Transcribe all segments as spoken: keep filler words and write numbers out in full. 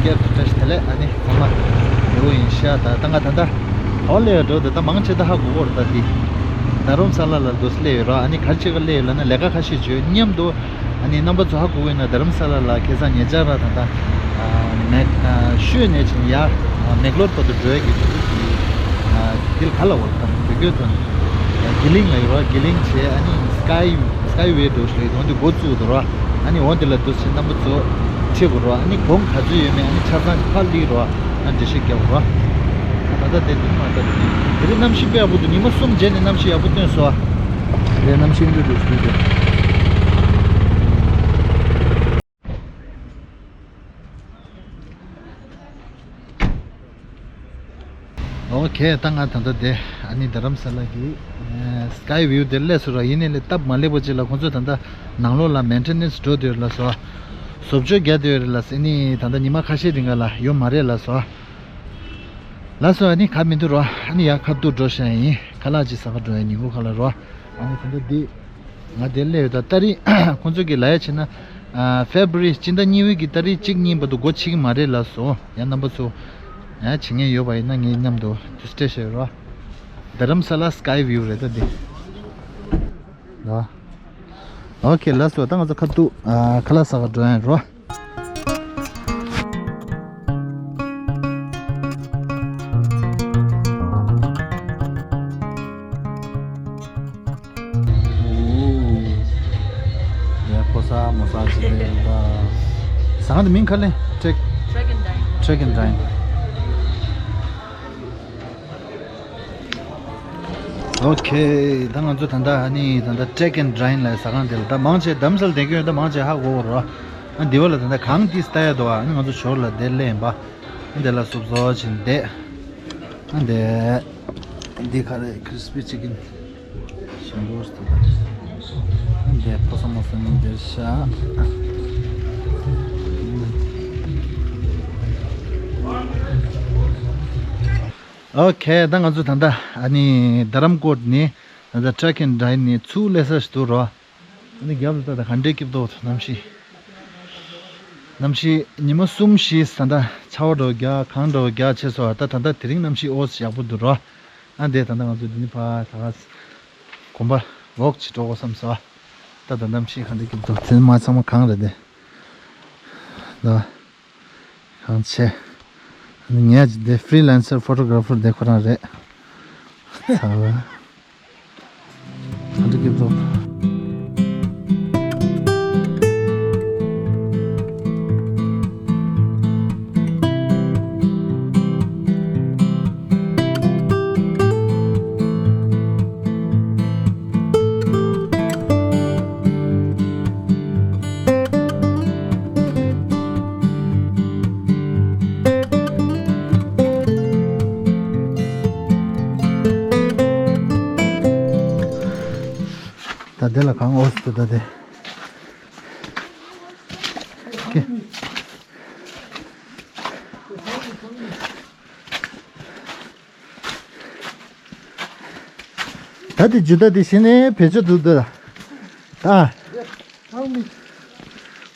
ཡ། བཀྲ་ཤིས་བདེ་ལེགས། ཨ་ནི་ཚང་མ་ཡོད་ཡིན་ཤག་ད་ད་ང་ད་ད་ག་པར་སླེབས་ཡོད་འགྲོ། ད་ད་མང་ཆེ་ད་ཧ་གོ་གི་རེད། ད་འདི་རྡ་རམ་ས་ལ་ལ་འདུག་སེ་སླེབས་ཡོད་ར། ཨ་ནི་ག་རེ་བྱེད་ག་སླེབས་ཡོད་ལབ་ན་ལས་ཀ་ཁ་ཤས་བྱོས་མཉམ་དུ། ཨ་ནི་རྣམ་པ་ཚོ་ཧ་གོ་གི་ཡོད་ན་རྡ་རམ་ས་ལ་ལ་ཁ་སང་ཉེ་ཆར་ར་ད་ད་མེག་ཤོད་ནས་ཕྱིན་ཡ་མེག་ལོར་བར་དུ་འགྲོ་ཡ་གི་དུས་ཚོད་ཀྱི་དེ་ལ་ག་ལབ་དགོས་རེད། ད་བོད་སྐད་དུ་གི་ལིང་ལབ་ཡོད་ར། གི་ལིང་བྱས། ཨ་ནི་སི་ཀའི་སི་ཀའི་ཝེ་འདྲ་བོ་ཞིག་ལ་འོ་འདི་འགོ་བཙུགས་འདུག་ར། ཨ་ནི་འོ་འདི་ལ་འདུག་སེ་རྣམ་པ་ཚོ་ཁྲིད་དགོས་ར། ཨ་ནི་གོང་ག་ཚོད་ཡོད་མེད་ཨ་ནི་ཆ་ཚང་ཕར་སླེབས་ར། ཨ་འགྲེལ་བཤད་རྒྱག་དགོས་ར། ད་ལྟ་དེ་འདུག་མ་ལྟ་དེ་རིང་གནམ་གཤིས་དཔེ་ཡག་པོ་འདུག་ཉི་མ་གསུམ་རྗེས་ནས་གནམ་གཤིས་ཡག་པོ་སྟོན་སོང་ཨ། དེ་གནམ་གཤིས་འདུག་འདུག་འདུག་འདུག་ཨོ་ཁེ། ད་ང་ད་ལྟ་དེ་ཨ་ནི་རྡ་རམ་ས་ལ་གི་ཨ་སི་ཀའི་ཝིའུ་དེར་སླེབས་སོང་ར། ཡིན་ནའི་ལས་སྟབས་མ་ལེགས་པ་ཅིག་ལ་ཁོང་ཚོ་ད་ལྟ་ནང་ལོགས་ལ་མེན་ཊེ་ནེན་སི་འགྲོ་བསྡད་ཡོད་ལབ་སོང་། བཟོ་བཅོས་རྒྱག་བསྡད་ཡོད་རེད་ལབ་སོང་། ཨ་ནི་ད་ལྟ་ཉི་མ་ཁ་ཤས་རིང་ག་ལ་ཡོད་མ་རེད་ལབ་སོང་། ལགས་སོ། ཨ་ནི་ག་མི་འདུག་རོ། ཨ་ནི་ཡར་ཁ་ཐུག་འགྲོ་ཤག་ཡིན། ཁ་ལག་ཅིག་ཟ་ག་འགྲོ་ཡ་ཉིན་གུང་ཁ་ལག་རོ། ཨ་ནི་ད་ལྟ་འདི་ང་དེར་སླེབས་ཡོད། ད་ཏ་རིག་ཁོང་ཚོ་གིས་ལབ་ཡ་བྱས་ན་ཨ་ཕེབ་རུ་རི་སྤྱི་ཟླ་གཉིས་པའི་གི་ཏ་རིག་གཅིག་གཉིས་བར་དུ་སྒོ་ཕྱེ་གི་མ་རེད་ལབ་སོང་། ཡང་རྣམ་པ་ཚོ་ཡང་བྱེད་མཁན་ཡོད་པ་ཡིན་ན་ངའི་མཉམ་དུ་དུས་སྤྲད་བྱས་ཡོད་རོ། རྡ་རམ་ས་ལ་སི་ཀའི་ཝིའུ་རེད་ད་འདི། ཨོ་ཁེ། ལགས་སོ། ད་ང་ཚོ་ཁ་ཐུག་ཨ་ཁ་ལག་ཟ་ག་འགྲོ་ཡ་རོ། ཡ་ཕོ་ས་མོ་ས་ཅི་དེ་ད། ཟ་ཁང་དེ་མིང་ག་རེ་ལབ། Trek Trek and Dine. Trek and Dine. ཨོ་ཁེ། ད་ང་ཚོ་ད་ལྟ་ཨ་ནི་ད་ལྟ་Trek and Dine ལབ་ཟ་ཁང་དེ་ལ་ད་མང་ཆེ་རྡ་རམ་ས་ལ་བསྡད་མཁན་ཡོད། ད་མང་ཆེ་ཧ་གོ་གི་རེད། ཨ་འདི་བ་ལ་ད་ལྟ་གངས་ཏིས་ལྟ་ཡ་འདུག་ཨ་ནི་ང་ཚོ་ཞོར་ལ་དེར་སླེབས་ཡིན་པ། ཨ་འདི་ལ་སུབ་བཟོ་བྱས་བསྡད། ཨ་འདི་འདི་ག་རེ། Crispy chicken. ཞིམ་པོ་ཞིག་འདུག་ད་ཨ་འདི་ཕོ་ས་མོ་ས་གཉིས་འདིར་བཞག་ཨོ་ཁེ། ད་ང་ཚོ་ད་ལྟ་ཨ་ནི་རྡ་རམ་ཀོཊ་ནས་ད་ལྟ་Trek and Dine ནས་ཚུར་སླེབས་ས་ཞིག་འདུག་རོ། ཨ་ནི་རྒྱབ་ལ་ད་ལྟ་ག་འདྲས་སྐྱིད་པོ་འདུག་གནམ་གཤིས། གནམ་གཤིས་ཉི་མ་གསུམ་བཞི་ད་ལྟ་ཆར་པ་འདྲ་བོ་རྒྱག་གངས་འདྲ་བོ་རྒྱག་བྱས་སོང་། ད་ད་ལྟ་དེ་རིང་གནམ་གཤིས་ཨོ་ཙི་ཡག་པོ་འདུག་རོ། ཨ་འདི་ད་ལྟ་ང་ཚོ་འདི་ནས་ཕར་ད་ག་གོམ་པ་ཝོག་ཅིག་འགྲོ་དགོས་བསམ་སོང་། ད་ད་གནམ་གཤིས་ག་འདྲས་སྐྱིད་པོ་འདུག་དེ་མ་ཚང་མ་གངས་རེད་དེ། ད། གང་བྱས། ངས་འདི་Freelancer Photographer དེ་ཁོ་རང་རེད། ཚ་བ། ཨ་འདྲ་སྐྱིད་པོ། ད་དེ་ལ་གང་འོ་སི་ད་དེ། ཀེ། ད་དེ་ཇུ་ད་དེ་ཤི་ནས་བེད་སྤྱོད་འདུག་འདུག་ད།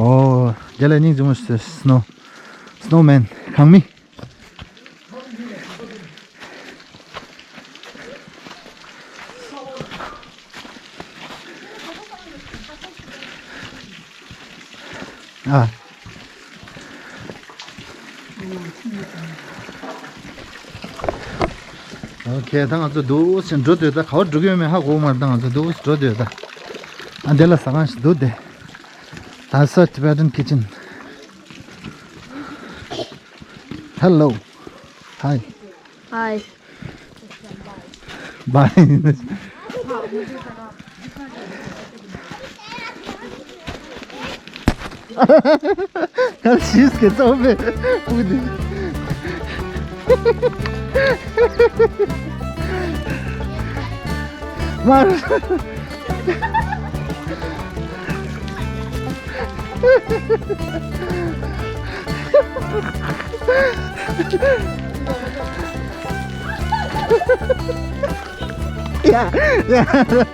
ཨོ། རྒྱ་ལ་སྙིང་རྗེ་མོ་ཞིག་སི་ནོ། སི་ནོ་མེན་གང་མི། ཨ། ཨོ་ཁེ། ད་ང་ཚོ་འདུག་སེ་འགྲོ་འདོད། ད་ག་བར་འགྲོ་གི་ཡོད་མེད་ཧ་གོ་མ་རེད། ད་ང་ཚོ་འདུག་སེ་འགྲོ་འདོད། ད་ཨ་འདི་ལ་ཟ་ཁང་ཞིག་འདུག་སྟེ། Thasa Tibetan Kitchen. Hello. Hi. Hi. Bye. Kal shis ke to be. Mar. Yeah, yeah.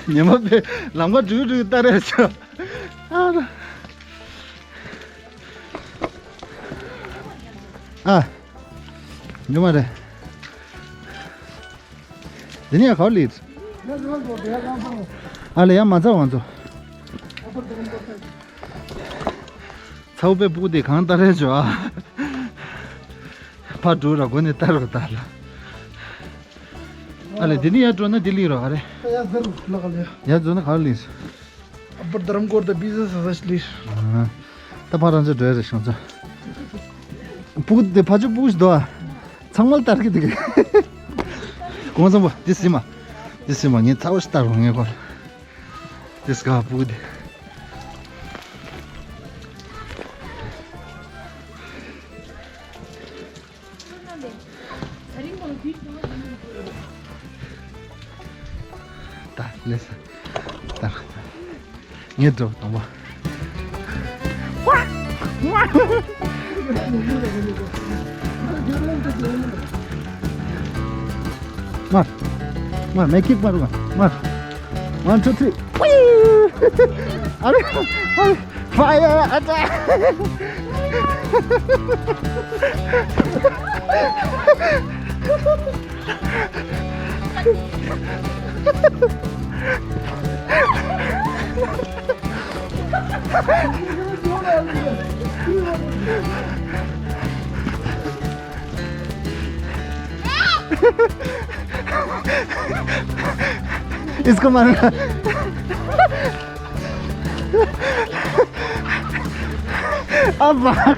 ཉི་མ་པས་ལམ་ཁ་འགྲུལ་འགྲུལ་ལྟ་རེད་ཤག་ཨ། ཨ། ཉི་མ་རེད། འདི་ནས་ག་པར་སླེབས། ཨ་ལས་ཡང་མ་ཚར་ང་ཚོ། ཚ་བོ་པས་སྤུ་གུ་དེ་གང་ལྟ་རེད་ཤག་ཨ། ཕར་འགྲོ་ར་སྒོ་ནས་ལྟ་རོགས་ལྟ་ལ། ཨ་ལས་འདི་ནས་ཡར་འགྲོ་ན་འདི་སླེབས་རོགས་ཨ་རེད། ཡ་ཟེར་ལ་ག་ལེ། ཡར་འགྲོ་ན་ག་ལེ། ཨ་པར་དྷ་རམ་ཀོར་དང་བི་ཟི་ས་ས་ལེ། ད་ཕར་རང་ཚོ་འགྲོ་རེད་ཤང་ཚོ། སྤུ་གུ་དེ་ཕ་ཆུ་སྤུ་གུ་ཞིག་འདུག་ཨ། ཚང་མ་ལ་ལྟ་གི་འདུག་གི། གོང་ཚང་པོ་འདི་སི་མ། འདི་སི་མ་ངས་ཚ་བོ་ཞིག་ལྟ་རོགས་ངས་ཁོ་ལ། འདི་སི་ག་སྤུ་གུ་དེ། ད་ལེས། ད་ངས་འགྲོ་དང་པོ། མར། མར་མེ་ཁིག་མར་མར། One, two, three. ཨ་རེ། ཨ་རེ། Fire attack! इसको मारो। अब भाग।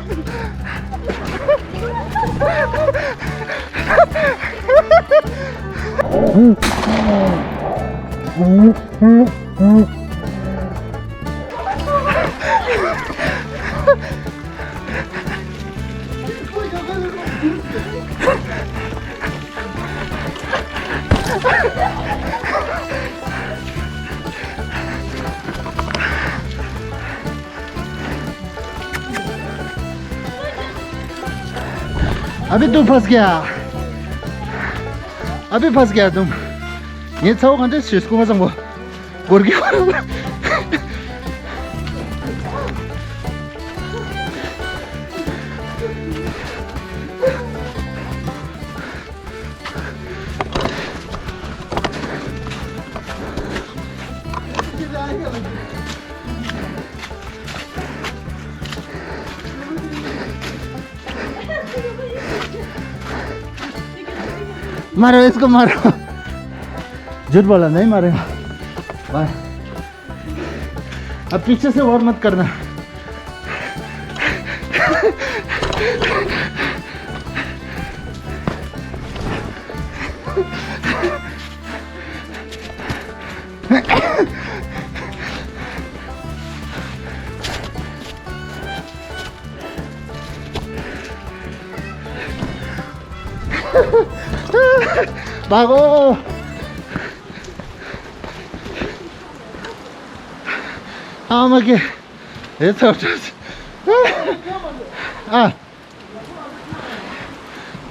अभी तू फंस गया। अभी फंस गया तुम। ये छाओ घंटे सिस्को का संगो। गोरकी। मारो, इसको मारो। झूठ बोला, नहीं मारेगा। बाय। अब पीछे से वार मत करना। भागो। आमा के। ए छोटो। आ।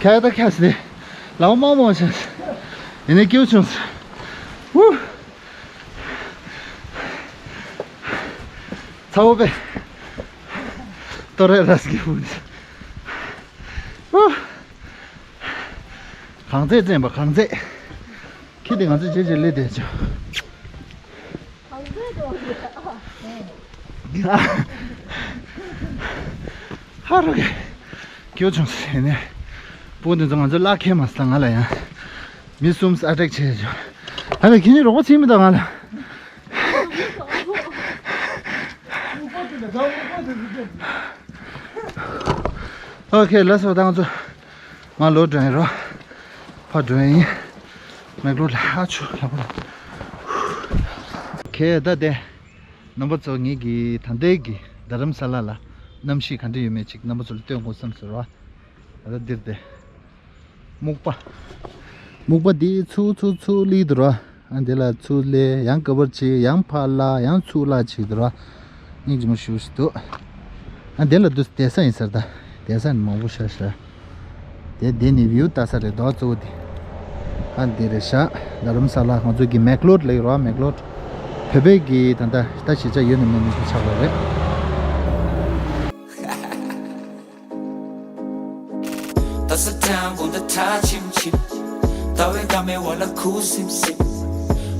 ཁྱེད་ད་ཁྱེད་སི་ལའོ་མ་མོ་ཆེ། ཡིན་ནའི་སྐྱིད་བྱུང་། ཧུ། ཚ་བོ་པས། ཏོ་རེ་ར་སི་ཀི་ཧུ། ཧུ། གང་ཚེ་བཙན་པ་གང་ཚེ། ཁྱི་དེ་ང་ཚོ་བྱེད་བྱེད་ལས་དེ་ཆོ། གང་ཚེ་དོ། ཧ་རོ་གེ། སྐྱོ་བྱུང་ཟེར་ནས། སྤུ་གུ་འདི་ཚོ་ང་ཚོ་བརླག་ཁྱེར་མ་སོང་ང་ལ་ཡང་། མི་གསུམ་ཨ་ཊེག་བྱས་བྱུང་། ཨ་ལ་ཁྱེད་གཉིས་རོགས་པ་བྱེད་མི་འདུག་ང་ལ། ཨོ་ཁེ་ལགས་སོ་ད་ང་ཚོ། ང་ལོག་འགྲོ་ཡིན་རོ། ཕར་འགྲོ་ཡིན། མེག་ལོར་ལ་ཧ་ཆུ་ལ་པོ། ཁེ་ད་དེ། རྣམ་པ་ཚོ་ངེད་ཀྱི་ད་ལྟའི་གི་རྡ་རམ་ས་ལ་ལ་གནམ་གཤིས་ག་འདྲ་ཡོད་མེད་ཅིག་རྣམ་པ་ཚོ་ལ་སྟོན་དགོས་བསམ་ཟེར་བ། ད་ལྟ་འདིར་དེ། སྨུག་པ། སྨུག་པ་འདི་ཚུར་ཚུར་ཚུར་སླེབས་འདུག་ར། ཨ་འདི་ལ་ཚུར་སླེབས་ཡང་ཀ་བར་བྱེད་ཡང་ཕར་ལ་ཡང་ཚུར་ལ་བྱེད་འདུག་ར། སྙིང་རྗེ་མོ་ཞེ་པོ་ཞིག་འདུག་ཨ་འདི་ལ་འདུག་བསྡད་ས་ཡིན་ཟེར་ད། བསྡད་ས་ནི་མང་པོ་ཤར་ཤར། དེ་འདི་ནི་བིའུ་ལྟ་ས་རེད་དོ་གཙོ་བོ་དེ། ཨ་འདི་རེད་ཤག་རྡ་རམ་ས་ལ་ང་ཚོ་གི་མེག་ལོར་ལབ་ཡོད་ར་མེག་ལོར། བོད་པའི་གི་ད་ལྟ་ལྟ་ཞིབ་ཆ་ཡོད་ནི་མེད་ནི་དེ་ཆགས་པ་རེད། ད་ས་ཐང་དགོང་དག་གྲ་ཆིམ་ཆིམ། ཟླ་བའི་སྐར་མའི་འོག་ལ་ཁུ་སིམ་སིམ།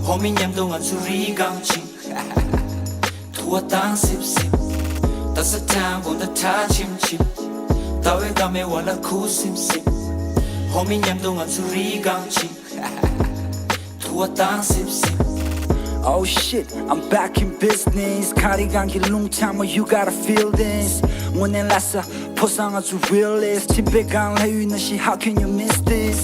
ཧོ་མི་མཉམ་དུ་ང་ཚོ་རི་སྒང་ཕྱིན། དུ་བ་བཏང་སིབ་སིབ། ད་ས་ཐང་དགོང་དག་གྲ་ཆིམ་ཆིམ། ཟླ་བའི་སྐར་མའི་འོག་ལ་ཁུ་སིམ་སིམ། ཧོ་མི་མཉམ་དུ་ང་ཚོ་རི་སྒང་ཕྱིན། དུ་བ་བཏང་སིབ་སིབ། Oh shit, I'm back in business. གངས་རི་སྒང་གི་རླུང་འཚབ་མ། You gotta feel this. དངོས་གནས་ལྷ་ས་ཕོ་བཟང་ང་ཚོ་realist. མཆིན་པའི་སྒང་ལྷ་ཡུལ་ནང་བཞིན། How can you miss this?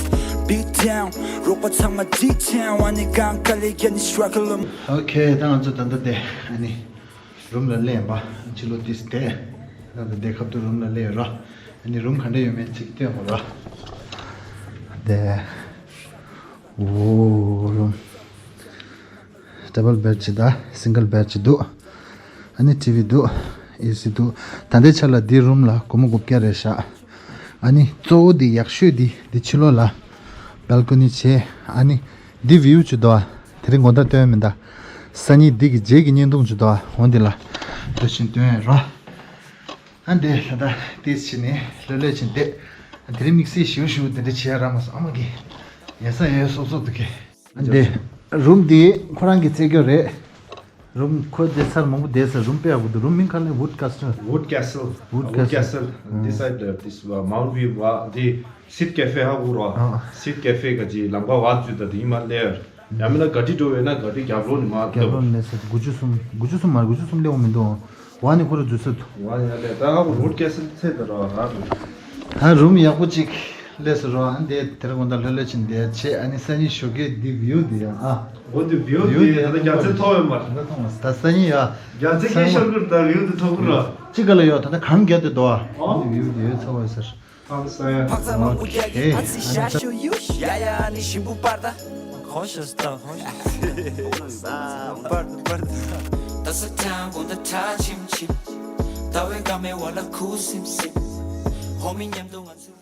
Beat down. རོགས་པ་ཚང་མ་འཇིགས་ཆེན། ཝ་ནི་གང་ག་ལེ་རྒྱ་ནི་struggle. Okay, ད་ང་ཚོ་ད་ལྟ་དེ་ཨ་ནི་རུམ་ལ་སླེབས་པ། ཕྱི་ལོགས་ཏོག་ཙམ་བསྡད། ད་ལྟ་དེ་ཁ་ཐུག་རུམ་ལ་སླེབས་རོ། ཨ་ནི་རུམ་ག་འདྲ་ཡོད་མེད་ཅིག་སྟོན་དགོས་རོ། དེ། འོ་རུམ། ཌབ་བལ་བེཌ་ཅིག་དང་སིང་གལ་བེཌ་ཅིག་འདུག་ཨ་ནི་ཊི་ཝི་འདུག་ཨེ་སི་འདུག་ད་ལྟའི་ཆ་ལ་འདི་རུམ་ལ་སྒོར་མོ་དགུ་བརྒྱ་རེད་བཞག་ཨ་ནི་གཙོ་བོ་འདི་ཡག་ཤོས་འདི་འདི་ཕྱི་ལོགས་ལ་བལ་ཀོ་ནི་བྱས། ཨ་ནི་འདི་བིའུ་ཅིག་འདུག་ཨ། དེ་རིང་དགོང་དག་སྟོན་མི་འདུག་སང་ཉིན་འདི་གི་རྗེས་ཀྱི་བརྙན་ཐུང་ཅིག་འདུག་ཨ། འོ་འདི་ལ་འདི་བཞིན་སྟོན་རོ། ཨ་འདི་ལ་ད་ཏིས་ཕྱིན་ནས་ལྷོད་ལྷོད་ཕྱིན་བསྡད། དེ་རིང་དམིགས་བསལ་ཞིའུ་ཞིའུ་དེ་འདྲ་བྱེད་ཡ་རག་མ་སོང་། ཨ་མ་གི་ཉལ་ས་ཡོད་སོབ་སོབ་འདུག་གི་ཨ་འདི་རུམ་འདི་ཁོ་རང་གི་རྩེ་རྒྱུ་རེད། རུམ་ཁོ་དེ་ཚར་མང་པོ་བསྡད་ས། རུམ་དཔེ་ཡག་པོ་འདུག་རུམ་མིང་ག་ལ་Wood Castle. Wood Castle. Wood Castle. This side, uh, this, uh, Mount View, uh, the Seed Cafe ཧ་གོ་རོ། Seed Cafe ག་ཅི་ལམ་ཁ་བར་ཚུད་ད་དེ་ཡིན་མ་ལེར། ཡང་མིན་ན་ག་ཏི་འགྲོ་བས་ན་ག་ཏི་རྒྱབ་ལོགས་ནས་མར་རྒྱབ་ལོགས་ནས་སླེབས་ས། དགུ་བཅུ་གསུམ། དགུ་བཅུ་གསུམ་མ་རེད། དགུ་བཅུ་གསུམ་སླེབས་འོང་མི་འདུག་ཝ་ནི་ཁོ་ར་འཛུལ་ས་འདུག་ཝ་ནི་ཡ་ལེ། ད་ཧ་གོ་Wood Castle ཚེ་ད་རོ་ཧ་གོ་ད་རུམ་ཡག་པོ་ཅིག་སླེབས་སོང་རོ། ཨ་འདི་དེར་དགོང་དག་ལྷོད་ལྷོད་ཕྱིན་བསྡད་བྱས། ཨ་ནི་སང་ཉིན་ཞོགས་ཀས་འདི་བིའུ་འདི་ཡང་ཨ། འོ་འདི་བིའུ་འདི་ད་ལྟ་རྒྱ་མཚོ་མཐོང་ཡོད་མ་རེད། ད་མཐོང་མ་སོང་། ད་སང་ཉིན་ཡ་རྒྱ་མཚོ་སྐྱེས་ཤོར་གི་ད་བིའུ་འདི་མཐོང་གི་རོ། ཅི་ག་ལ་ཡོད། ད་ལྟ་གངས་རྒྱབ་དེ་འདུག་ཨ། འདི་བིའུ་འདི་ཡོད་ཚ་བ་ཟེར། ཨོ་ཁེ། ཨ་ནི་ད།